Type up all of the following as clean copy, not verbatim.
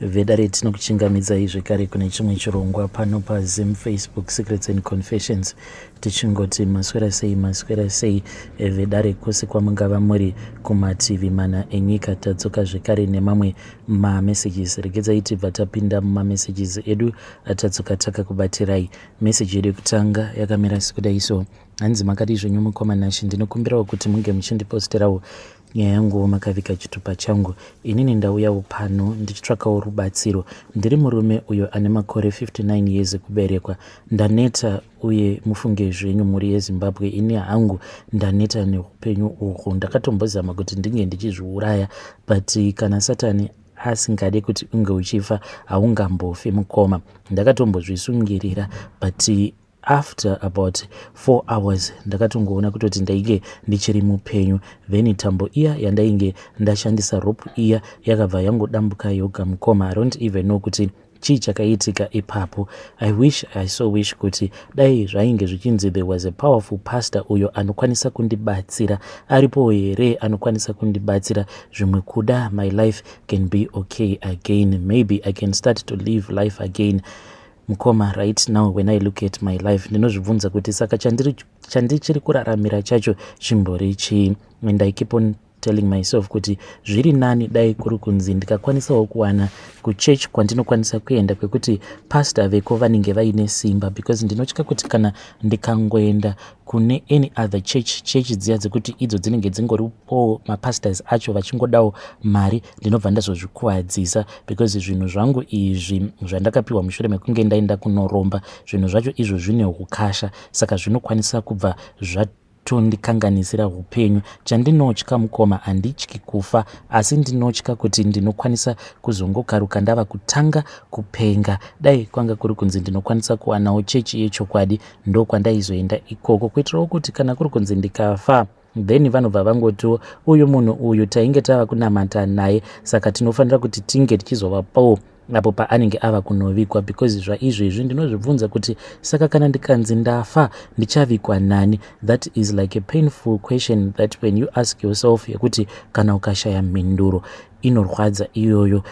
Vedare, tinokuchingamidzai zvekare kune chimwe chirongwa pano paZim Facebook Secrets and Confessions. Tichingoti maswera sei, maswera sei vedare, kwose kwamungava muri kumativi mana enyika. Tadzoka zvekare nemamwe mamessages. Regedzai tibva tapinda mumamessages edu atadzoka takakubatirai. Meseji yedu yekutanga yakamira sekudai so. Hanzi, "Makadii zvenyu mukoma Nashe? Ndinokumbirawo kuti munge muchindiposterawo nyaya yanguwo makaviga chitupa changu. Inini ndauyawo pano ndichitsvakawo rubatsiro. Ndiri murume uyo ane makore 59 years ekuberekwa. Ndaneta uye mufunge zvenyu, mhuri yeZimbabwe, ini hangu ndaneta neupenyu uhwu. Ndakatombozama kuti ndinge ndichizviuraya, but kana Satani asingade kuti unge uchifa, haungambofi mukoma. Ndakatombozvisungirira, but after about 4 hours ndakatongoona kutoti ndainge ndichiri mupenyu. Then tambo iya yandainge ndashandisa, rope iya, yakabva yangodambuka yoga mukoma. I don't even know kuti chii chakaitika ipapo. I wish, I so wish kuti dai zvainge zvichinzi there was a powerful pastor uyo anokwanisa kundibatsira. Aripo here anokwanisa kundibatsira? Zvimwe kuda my life can be okay again. Maybe I can start to live life again mukoma. Right now when I look at my life, ndinozvibvunza kuti saka chandichiri kuraramira chacho chimbori chii? And I keep on telling myself kuti zviri nani dai kuri kunzi ndikakwanisawo kuwana kuchechi kwandinokwanisa kuenda kwekuti pastor veko vanenge vaine simba, because ndinotya kuti kana ndikangoenda kune any other church, chechi dziya dzekuti idzo dzinenge dzingoripowo mapastors acho vachingodawo mari, ndinobva ndazozvikuwadzisa, because zvinhu zvangu izvi zvandakapiwa mushure mekunge ndaenda kunoromba, zvinhu zvacho izvo zvine ukasha, saka zvinokwanisa kubva zvatondikanganisira upenyu. Chandinotya mukoma, handityi kufa, asi ndinotya kuti ndinokwanisa kuzongokaruka ndava kutanga kupenga. Dai kwanga kuri kunzi ndinokwanisa kuwanawo chechi yechokwadi, ndokwandaizoenda ikoko, kuitirawo kuti kana kuri kunzi ndikafa, then vanobva vangotiwo uyu munhu uyu tainge tava kunamata naye, saka tinofanira kuti tinge tichizovapawo apo paanenge ava kunovigwa, because zvaizvezvi ndinozvibvunza kuti saka kana ndikanzi ndafa, ndichavigwa nani? That is like a painful question that when you ask yourself, yekuti kana ukashaya mhinduro inorwadza iyoyo.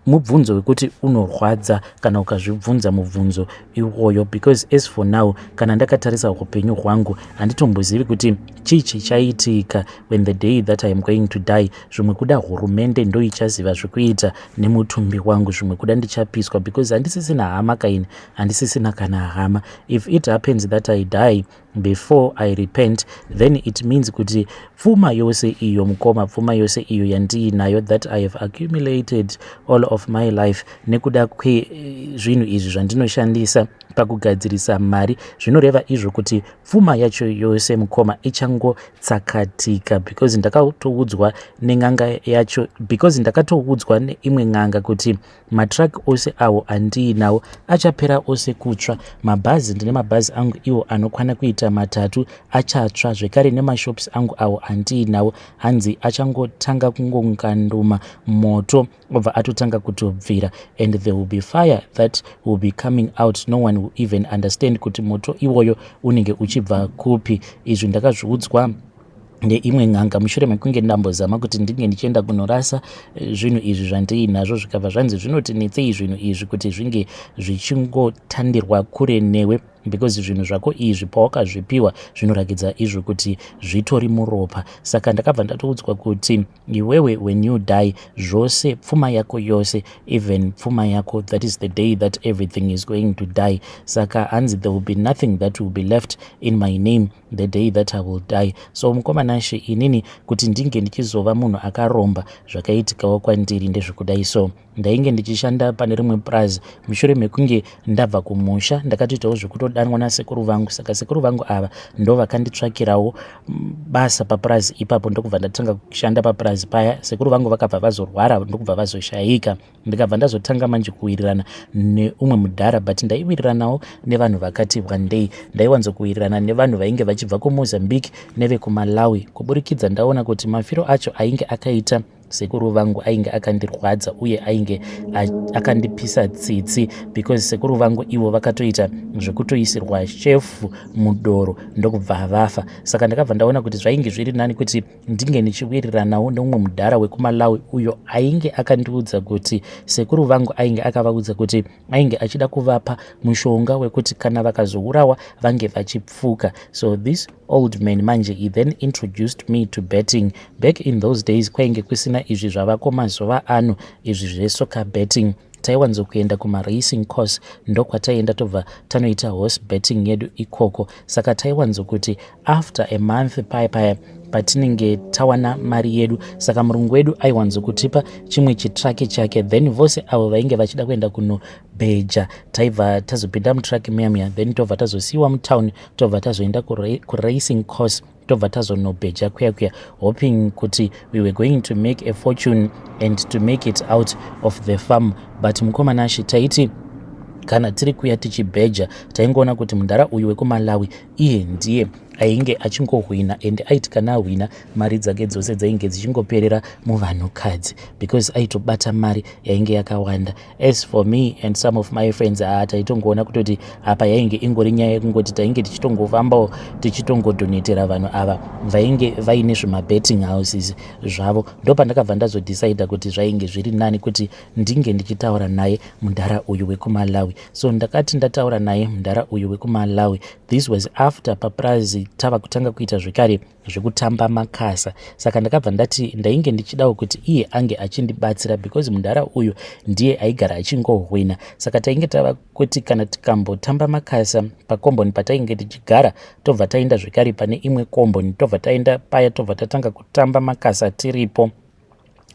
Mubvunzo wekuti unorwadza kana ukazvibvunza mubvunzo iwoyo, because as for now, kana ndakatarisa upenyu hwangu, handitombozivi kuti chii chichaitika when the day that I am going to die. Zvimwe kuda hurumende ndo ichaziva zvekuita nemutumbi wangu. Zvimwe kuda ndichapiswa, because handisisina hama kaini, handisisina kana hama. If it happens that I die before I repent, then it means kuti pfuma yose iyo mukoma, pfuma yose iyo yandiinayo that I have accumulated all of my life nekuda kwezvinhu izvi zvandinoshandisa pakugadzirisa mari, zvinoreva izvo kuti pfuma yacho yose mukoma ichangotsakatika, because ndakatoudzwa nen'anga yacho, because ndakatoudzwa neimwe n'anga kuti matruck ose awo andiinawo achapera ose kutsva. Mabhazi, ndine mabhazi angu iwo anokwana kuita matatu, achatsva zvekare, nemashops angu awo andiinawo, hanzi achangotanga kungonganduma moto, obva atotanga kutobvira, and there will be fire that will be coming out. No one will even understand kuti moto iwoyo unenge uchibva kupi. Izvi ndakazviudzwa neimwe n'anga mushure mekunge ndambozama kuti ndinge ndichienda kunorasa zvinhu izvi zvandiinazvo, zvikabva zvanzi zvinoti netsei zvinhu izvi kuti zvinge zvichingotandirwa kure newe, because zvinhu zvako izvi pawakazvipiwa zvinorakidza izvo kuti zvitori muropa. Saka ndakabva ndatoudzwa kuti iwewe, when you die, zvose, pfuma yako yose, even pfuma yako, that is the day that everything is going to die. Saka hanzi there will be nothing that will be left in my name the day that I will die. So mukoma Nashe, inini kuti ndinge ndichizova munhu akaromba, zvakaitikawo kwandiri ndezvekudai so. Ndainge ndichishanda pane rimwe purazi. Mushure mekunge ndabva kumusha, ndakatoitawo zvekutodanwa nasekuru vangu. Saka sekuru vangu ava ndo vakanditsvakirawo basa papurazi ipapo, ndokubva ndatanga kushanda papurazi paya. Sekuru vangu vakabva vazorwara, ndokubva vazoshayika. Ndikabva ndazotanga manje kuwirirana neumwe mudhara, but ndaiwiriranawo nevanhu vakati wandei. Ndaiwanzokuwirirana nevanhu vainge vachibva kuMozambique nevekuMalawi, kuburikidza ndaona kuti mafiro acho ainge akaita. Sekuru vangu ainge akandirwadza uye ainge akandipisa tsitsi because sekuru vangu ivo vakatoita zvekutoisirwa shefu mudoro ndokubva vafa. Saka ndakabva ndaona kuti zvainge zviri nani kuti ndinge ndichiwiriranawo neumwe mudhara wekuMalawi uyo ainge akandiudza kuti sekuru vangu ainge akavaudza kuti ainge achida kuvapa mushonga wekuti kana vakazourawa vange vachipfuka. So this old man manje, he then introduced me to betting. Back in those days kwainge kusina izvi zvavako mazuva ano izvi zvesoccer betting. Taiwanzokuenda kumaracing course, ndokwataienda, tobva tanoita horse betting yedu ikoko. Saka taiwanzokuti after a month paya paya patinenge tawana mari yedu, saka murungu wedu aiwanzokutipa chimwe chitruck chake. Then vose avo vainge vachida kuenda kunobheja taibva tazopinda mutruck muya muya, then tobva tazosiyiwa mutown, tobva tazoenda kuracing course, tobva tazonobheja kuya kuya, hoping kuti we were going to make a fortune and to make it out of the farm. But mukomanashi, taiti kana tiri kuya tichibheja, taingoona kuti mudhara uyu wekuMalawi iye ndiye ainge achingohwina, ende aiti kana ahwina mari dzake dzose dzainge dzichingoperera muvanhukadzi because aitobata mari yainge yakawanda. As for me and some of my friends, aa, taitongoona kutoti apa yainge ingori nyaya yekungoti tainge tichitongofambawo tichitongodonetera vanhu ava vainge vaine zvimabetting houses zvavo. Ndopandakabva ndazodecida kuti zvainge zviri nani kuti ndinge ndichitaura naye mudhara uyu wekuMalawi. So ndakati ndataura naye mudhara uyu wekuMalawi, this was after papurazi tava kutanga kuita zvekare zvekutamba makasa. Saka ndakabva ndati ndainge ndichidawo kuti iye ange achindibatsira because mudhara uyu ndiye aigara achingohwina. Saka tainge tava kuti kana tikambotamba makasa pakomboni patainge tichigara, tobva taenda zvekare pane imwe komboni, tobva taenda paya, tobva tatanga kutamba makasa tiripo.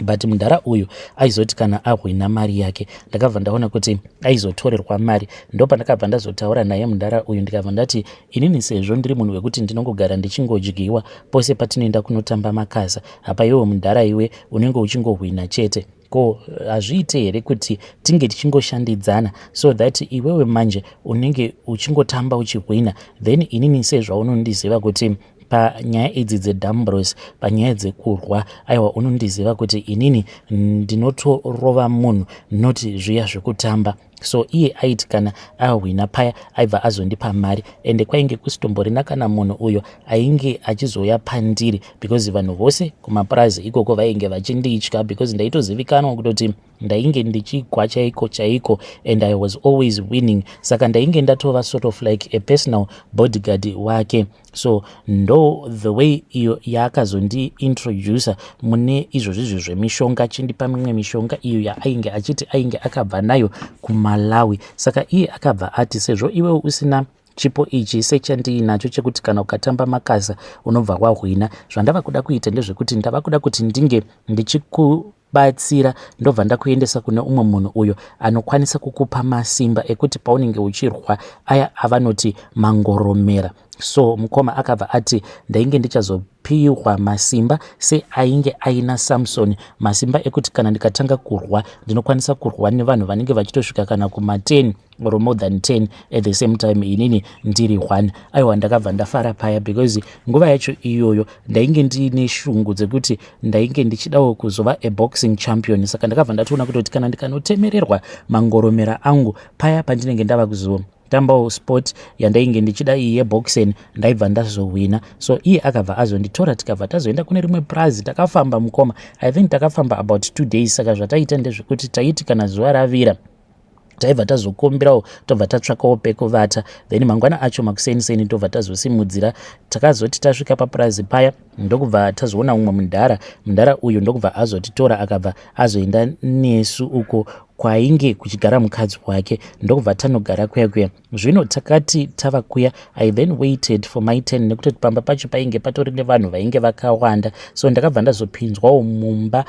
But mudhara uyu aizoti kana ahwina mari yake, ndakabva ndaona kuti aizotorerwa mari. Ndopandakabva ndazotaura naye mudhara uyu, ndikabva ndati inini sezvo ndiri munhu wekuti ndinongogara ndichingodyiwa pose patinoenda kunotamba makasa, apa iwe mudhara iwe unenge uchingohwina chete, ko hazviite here kuti tinge tichingoshandidzana so that iwewe manje unenge uchingotamba uchihwina, then inini sezvaunondiziva kuti panyaya idzi dzedambros, panyaya dzekurwa, aiwa, unondiziva kuti inini ndinotorova munhu, noti zviya zvekutamba. So iye aiti kana ahwina paya aibva azondipa mari, ende kwainge kusitomborina kana munhu uyo ainge achizouya pandiri because vanhu vose kumapurazi ikoko vainge vachinditya because ndaitozivikanwa kutoti ndainge ndichigwa chaiko chaiko and I was always winning. Saka ndainge ndatova sort of like a personal bodyguard wake. So ndo the way iyo yaakazondiintroduca mune izvozvizvi zvemishonga, achindipa mimwe mishonga iyo yaainge achiti ainge akabva nayo kuMalawi. Saka iye akabva ati sezvo iwewo usina chipo ichi sechandiinacho chekuti kana ukatamba makasa unobva wahwina, zvandava kuda kuita ndezvekuti ndava kuda kuti ndinge ndichikubatsira, ndobva ndakuendesa kune umwe munhu uyo anokwanisa kukupa masimba ekuti paunenge uchirwa aya avanoti mangoromera. So mukoma akabva ati ndainge ndichazopiwa masimba seainge aina Samson, masimba ekuti kana ndikatanga kurwa ndinokwanisa kurwa nevanhu vanenge vachitosvika kana kuma10 or more than 10 at the same time, inini ndiri one. Aiwa, ndakabva ndafara paya because nguva yacho iyoyo ndainge ndiine shungu dzekuti ndainge ndichidawo kuzova a boxing champion. Saka ndakabva ndatoona kutoti kana ndikanotemererwa mangoromera angu paya pandinenge ndava kuzotambawo sport yandainge ndichida iyi yeboxing, ndaibva ndazohwina. So iye akabva azonditora, tikabva tazoenda kune rimwe prazi. Takafamba mukoma, I think takafamba about 2 days. Saka zvataita ndezvekuti taiti kana zuva ravira taibva tazokumbirawo, tobva tatsvakawo pekuvata, then mangwana acho makuseniseni tobva tazosimudzira. Takazoti tasvika papurazi paya, ndokubva tazoona umwe mudhara. Mudhara uyu ndokubva azotitora, akabva azoenda nesu uko kwainge kuchigara mukadzi wake, ndokubva tanogara kuya kuya. Zvino takati tava kuya, I then waited for my turn nekutoti pamba pacho painge patori nevanhu vainge vakawanda. So ndakabva ndazopinzwawo mumba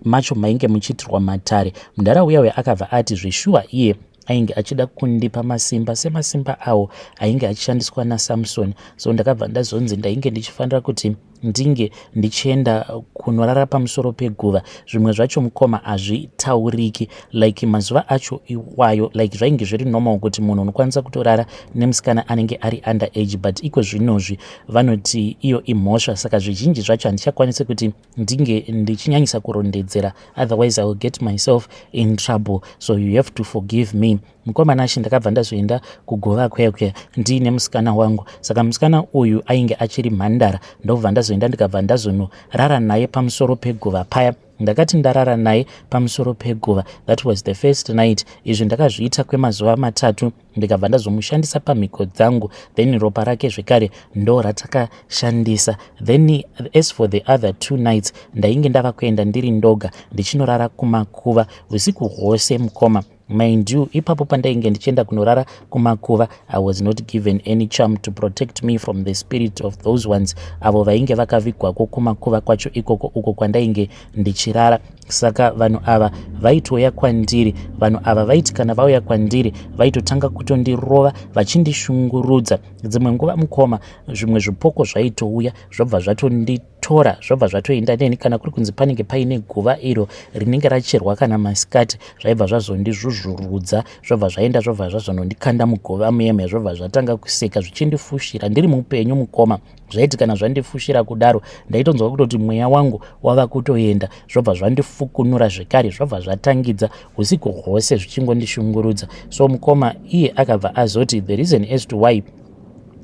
macho mainge muchiitirwa matare. Mudhara uya uya akabva ati zveshuwa iye ainge achida kundipa masimba semasimba awo ainge achishandiswa naSamson. So ndakabva ndazonzi ndainge ndichifanira kuti Ndinge ndichienda kunorara pamusoro peguva. Zvimwe zvacho mukoma hazvitauriki. Like mazuva acho iwayo, like zvainge zviri normal kuti munhu unokwanisa kutorara nemusikana anenge ari under age, but iko zvinozvi vanoti iyo imhosva. Saka zvizhinji zvacho handichakwanisi kuti ndinge ndichinyanyisa kurondedzera, otherwise I will get myself in trouble, so you have to forgive me, mukoma Nashe. Ndakabva ndazoenda kuguva kuya kuya ndiine musikana wangu. Saka musikana uyu ainge achiri mhandara. Ndobva ndazoenda, ndikabva ndazonorara naye pamusoro peguva paya. Ndakati ndarara naye pamusoro peguva, that was the first night. Izvi ndakazviita kwemazuva 3. Ndikabva ndazomushandisa pamhiko dzangu, then ropa rake zvekare ndo ratakashandisa. Then as for the other two nights, ndainge ndava kuenda ndiri ndoga ndichinorara kumakuva usiku hwose, mukoma. Mind you, ipapo pandainge ndichienda kunorara kumakuva, I was not given any charm to protect me from the spirit of those ones avo vainge vakavigwako kumakuva kwacho ikoko, uko kwandainge ndichirara. Saka vanhu ava vaitouya kwandiri. Vanhu ava vaiti kana vauya kwandiri, vaitotanga kutondirova vachindishungurudza. Dzimwe nguva, mukoma, zvimwe zvipoko zvaitouya, zvobva zvatonditora, zvobva zvatoenda neni. Kana kuri kunzi panenge paine guva iro rinenge racherwa kana masikati, zvaibva zvazondizvuzvurudza, zvobva zvaenda, zvobva zvazonondikanda muguva muyeme, zvobva zvatanga kuseka zvichindifushira ndiri mupenyu, mukoma. Zvaiti kana zvandifushira kudaro, ndaitonzwa kutoti mweya wangu wava kutoenda. Zvobva zvandifukunura zvekare, zvobva zvatangidza usiku hwose zvichingondishungurudza. So mukoma, iye akabva azoti the reason as to why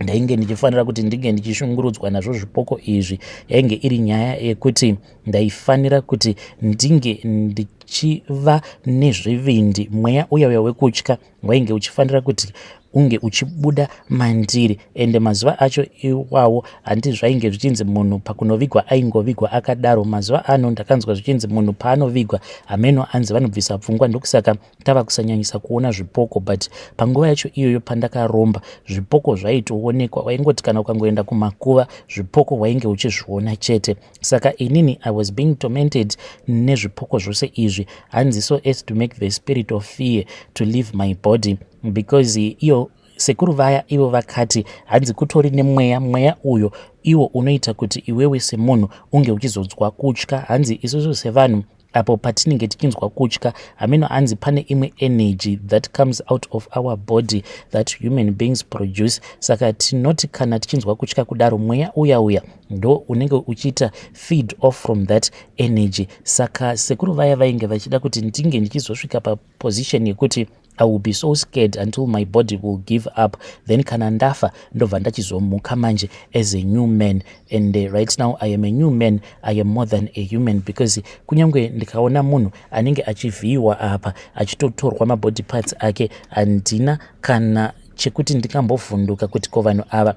ndainge ndichifanira kuti ndinge ndichishungurudzwa nazvo zvipoko izvi yainge iri nyaya yekuti ndaifanira kuti ndinge ndichiva nezvivindi. Mweya uya uya wekutya wainge uchifanira kuti unge uchibuda mandiri. Ende mazuva acho iwawo, handi zvainge zvichinzi munhu pakunovigwa aingovigwa akadaro. Mazuva ano ndakanzwa zvichinzi munhu paanovigwa, hameno, anzi vanobvisa pfungwa, ndokusaka tava kusanyanyisa kuona zvipoko. But panguva yacho iyoyo pandakaromba, zvipoko zvaitoonekwa. Waingoti kana ukangoenda kumakuva, zvipoko wainge uchizviona chete. Saka inini I was being tormented nezvipoko zvose izvi, hanzi so as to make the spirit of fear to leave my body, because iyo sekuru vaya ivo vakati hanzi kutori nemweya, mweya uyo iwo unoita kuti iwewe semunhu unge uchizonzwa kutya. Hanzi isusu sevanhu, apo patinenge tichinzwa kutya, hameno, hanzi pane imwe energy that comes out of our body that human beings produce. Saka tinoti kana tichinzwa kutya kudaro, mweya uya uya ndo unenge uchiita feed off from that energy. Saka sekuru vaya vainge vachida kuti ndinge ndichizosvika paposition yekuti I will be so scared until my body will give up. Then kana ndafa, ndobva ndachizomuka manje as a new man. And right now I am a new man. I am more than a human, because kunyange ndikaona munhu anenge achivhiyiwa apa, achitotorwa mabody parts ake, handina kana chekuti ndingambovhunduka kuti ko vanhu ava.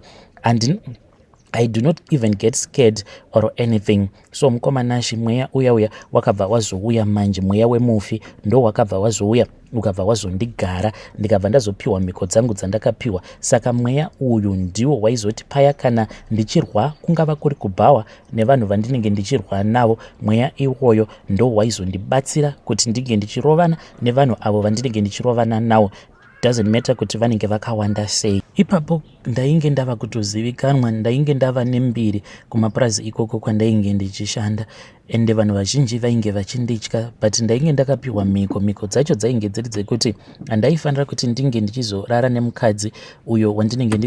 I do not even get scared or anything. So mukoma Nashe, mweya uya uya wakabva wazouya manje. Mweya wemufi ndo wakabva wazouya, ukabva wazondigara, ndikabva ndazopiwa mhiko dzangu dzandakapiwa. Saka mweya uyu ndiwo waizoti paya kana ndichirwa, kungava kuri kubhawa nevanhu vandinenge ndichirwa navo, mweya iwoyo ndo waizondibatsira kuti ndinge ndichirovana nevanhu avo vandinenge ndichirovana navo, doesn't matter kuti vanenge vakawanda sei. Ipapo ndainge ndava kutozivikanwa, ndainge ndava nembiri kumapurazi ikoko kwandainge ndichishanda, ende vanhu vazhinji vainge vachinditya. But ndainge ndakapiwa mhiko. Mhiko dzacho dzainge dziri dzekuti handaifanira kuti ndinge ndichizorara nemukadzi uyo wandinenge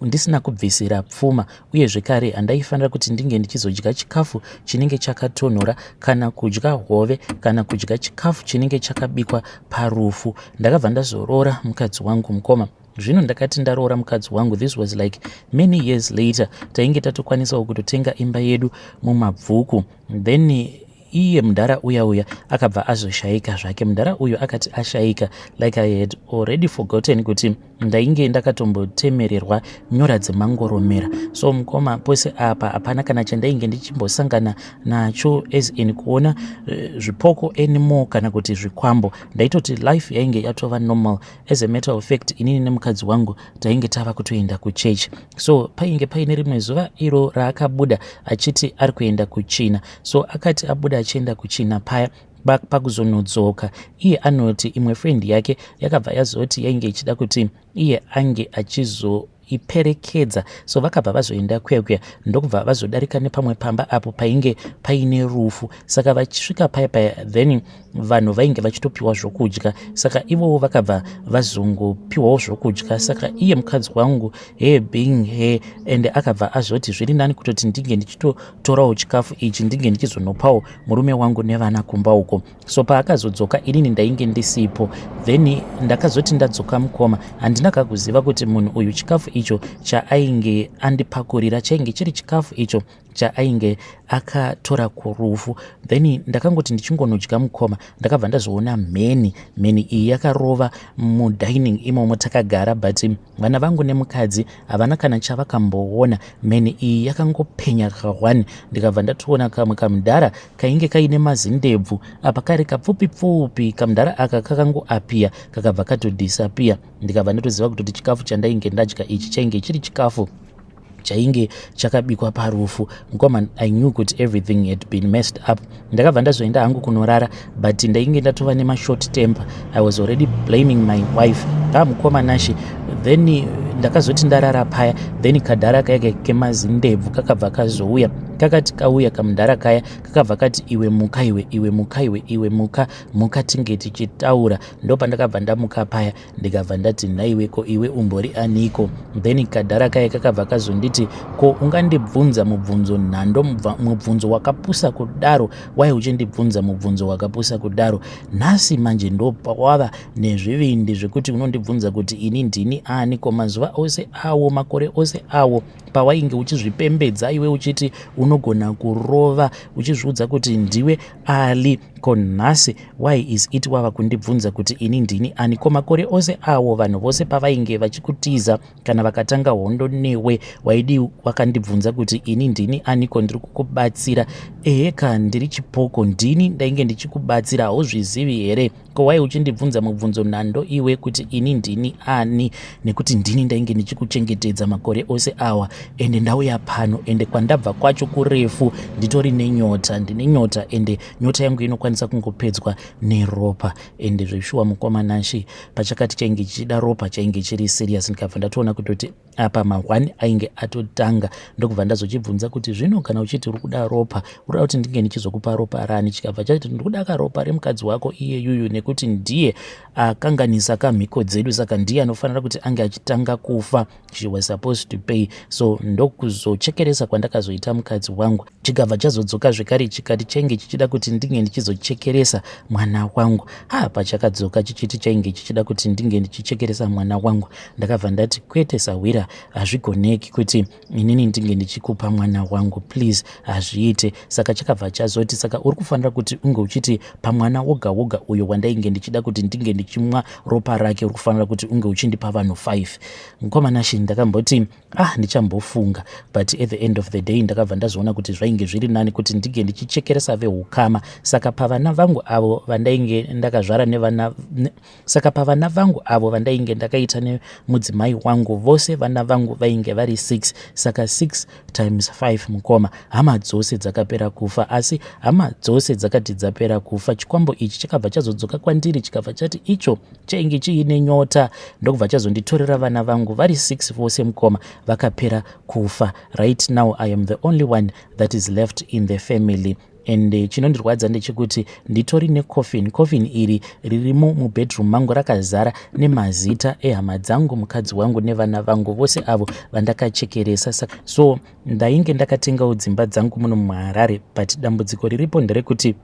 ndisina kubvisira pfuma, uye zvekare handaifanira kuti ndinge ndichizodya chikafu chinenge chakatonhora, kana kudya hove, kana kudya chikafu chinenge chakabikwa parufu. Ndakabva ndazoroora mukadzi wangu, mukoma. Zvino ndakati ndaroora mukadzi wangu, this was like many years later, tainge tatokwanisawo kutotenga imba yedu muMabvuku. Then iye mudhara uya uya akabva azoshayika zvake. Mudhara uyu akati ashayika, like I had already forgotten kuti ndainge ndakatombotemererwa nyora dzemangoromera. So mukoma, pose apa hapana kana chandainge ndichimbosangana nacho, as in kuona zvipoko anymore kana kuti zvikwambo. Ndaitoti life yainge yatova normal. As a matter of fact, inini nemukadzi wangu tainge tava kutoenda kuchechi. So painge paine rimwe zuva iro raakabuda achiti ari kuenda kuchina. So akati abuda achienda kuchina paya, pakuzonodzoka, iye anoti imwe friend yake yakabva yazoti yainge ichida kuti iye ange achizo kuzoiperekedza. So vakabva vazoenda kuya kuya, ndokubva vazodarika nepamwe pamba apo painge paine rufu. Saka vachisvika paya paya, then vanhu vainge vachitopiwa zvokudya, saka ivowo vakabva vazongopiwawo zvokudya. Saka iye mukadzi wangu, he being he, and akabva azoti zviri nani kutoti ndinge ndichitotorawo chikafu ichi, ndinge ndichizonopawo murume wangu nevana kumba uko. So paakazodzoka, inini ndainge ndisipo. Then ndakazoti ndadzoka, mukoma, handina kakuziva kuti munhu uyu chikafu icho chaainge andipakurira chainge chiri chikafu icho chaainge akatora kurufu. Then ndakangoti ndichingonodya, mukoma, ndakabva ndazoona mheni. Mheni iyi yakarova mudining imomo takagara, but vana vangu nemukadzi havana kana chavakamboona. Mheni iyi yakangopenya ka1. Ndikabva ndatoona kamwe kamudhara kainge kaine mazindebvu apa, kari kapfupi pfupi. Kamudhara aka kakangoappear, kakabva katodisappear. Ndikabva ndatoziva kutoti chikafu chandainge ndadya ichi chainge chiri chikafu chainge chakabikwa parufu. Mukoma, I knew kuti everything had been messed up. Ndakabva ndazoenda hangu kunorara, but ndainge ndatova nemashort temper. I was already blaming my wife. Ah, mukoma Nashe, then ndakazoti ndarara paya, then kadhara kaya kemazindebvu kakabva kazouya. Kakati kauya, kamudhara kaya kakabva kati, "Iwe, muka iwe, iwe, muka iwe, iwe, muka, muka, tinge tichitaura." Ndopandakabva ndamuka paya, ndikabva ndati, "Nhaiwe, ko iwe umbori aniko?" Then kadhara kaya kakabva kazonditi, "Ko ungandibvunza mubvunzo nhando, mubvunzo wakapusa kudaro? Wai uchindibvunza mubvunzo wakapusa kudaro? Nhasi manje ndopawava nezvivindi zvekuti unondibvunza kuti ini ndini ani? Ko mazuva ose awo, makore ose awo pawainge uchizvipembedza iwe uchiti unogona kurova, uchizviudza kuti ndiwe Ali, ko nhasi why is it wava kundibvunza kuti ini ndini ani? Ko makore ose awo vanhu vose pavainge vachikutiza kana vakatanga hondo newe, waidi wakandibvunza kuti ini ndini ani? Ko ndiri kukubatsira? Eheka, ndiri chipoko, ndini ndainge ndichikubatsira, hauzvizivi here? Ko wai uchindibvunza mubvunzo nhando iwe kuti ini ndini ani? Nekuti ndini ndainge ndichikuchengetedza makore ose awa. Ende ndauya pano, ende kwandabva kwacho kurefu, nditori nenyota, ndine nyota, ende nyota yangu inokwanisa kungopedzwa neropa." Ende zveshuwa, mukoma Nashe, pachakati chainge chichida ropa, chainge chiri serious. Ndikabva ndatoona kutoti apa ma1 ainge atotanga. Ndokubva ndazochibvunza kuti, "Zvino kana uchiti uri kuda ropa, uri kuti ndinge ndichizokupa ropa rani?" Chikabva chati, "Ndiri kuda karopa remukadzi wako iye yuyu, nekuti ndiye akanganisa kamhiko dzedu, saka ndiye anofanira kuti ange achitanga kufa. She was supposed to pay." So ndokuzochekeresa kwandakazoita mukadzi wangu. Chikabva chazodzoka zvekare, chikati chainge chichida kuti ndinge ndichizochekeresa mwana wangu. Ha, pachakadzoka chichiti chainge chichida kuti ndinge ndichichekeresa mwana wangu, ndakabva ndati, "Kwete sahwira, hazvigoneki kuti inini ndinge ndichikupa mwana wangu, please, hazviite." Saka chakabva chazoti, "Saka uri kufanira kuti unge uchiti pamwana woga woga uyo wandainge ndichida kuti ndinge ndichimwa ropa rake, uri kufanira kuti unge uchindipa vanhu 5." Mukoma Nashe, ndakamboti, "Ah, ndichambofunga," but at the end of the day ndakabva ndazoona kuti zvainge zviri nani kuti ndinge ndichichekeresa veukama. Saka pavana vangu avo vandainge ndakazvara nevana ne, saka pavana vangu avo vandainge ndakaita nemudzimai wangu, vose vana vangu vainge vari 6. Saka 6 times 5, mukoma, hama dzose dzakapera kufa. Asi hama dzose dzakati dzapera kufa, chikwambo ichi chakabva chazodzoka kwandiri. Chikabva chati icho chainge chiine nyota, ndokubva chazonditorera vana vangu vari 6 vose. Mukoma, vakapera kufa. Right now I am the only one that is left in the family, and chinondirwadza ndechekuti nditori necoffin. Coffin iri ririmo mubedroom mangu, rakazara nemazita ehama dzangu, mukadzi wangu nevana vangu vose avo vandakachekeresa. So ndainge ndakatengawo dzimba dzangu muno muHarare, but dambudziko riripo nderekuti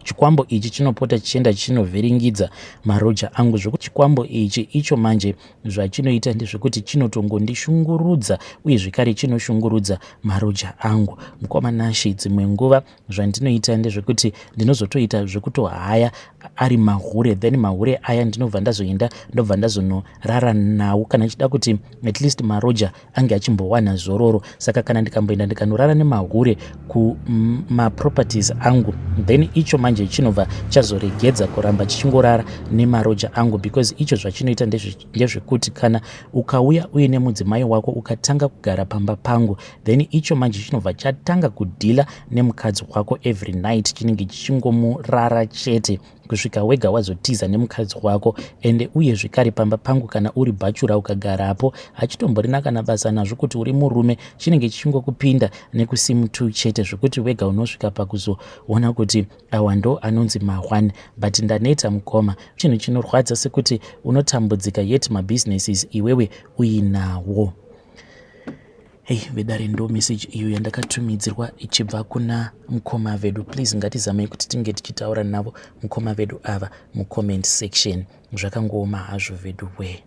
chikwambo ichi chinopota chichienda chichinovhiringidza maroja angu. Zvokuti chikwambo ichi icho manje zvachinoita ndezvekuti chinotongondishungurudza, uye zvekare chinoshungurudza maroja angu. Mukoma Nashe, dzimwe nguva zvandinoita ndezvekuti ndinozotoita zvekutohaya ari mahure. Then mahure aya ndinobva ndazoenda, ndobva ndazonorara nawo kana chida kuti at least maroja ange achimbowana zororo. Saka kana ndikamboenda ndikanorara nemahure kumaproperties angu, then icho manje chinobva chazoregedza kuramba chichingorara nemaroja angu, because icho zvachinoita ndezvekuti kana ukauya uine mudzimai wako, ukatanga kugara pamba pangu, then icho manje chinobva chatanga kudeala nemukadzi wako. Every night chinenge chichingomurara chete. Kusvika wega wazotiza nemukadzi wako. Ende uye zvekare pamba pangu kana uri bhachura ukagarapo hachitomborina kana basa nazvo kuti uri murume, chinenge chichingokupinda nekusimu chete, zvekuti wega unosvika pakuzoona kuti awa ndo anonzi ma1. But ndaneta mukoma, chinhu chinorwadza sekuti unotambudzika yet mabusinesses iwewe uinawo. Hei vedare, ndo message iyo yandakatumidzirwa ichibva kuna mukoma vedu. Please, ngatizamei kuti tinge tichitaura navo mukoma vedu ava mucomment section. Zvakangooma hazvo vedu we.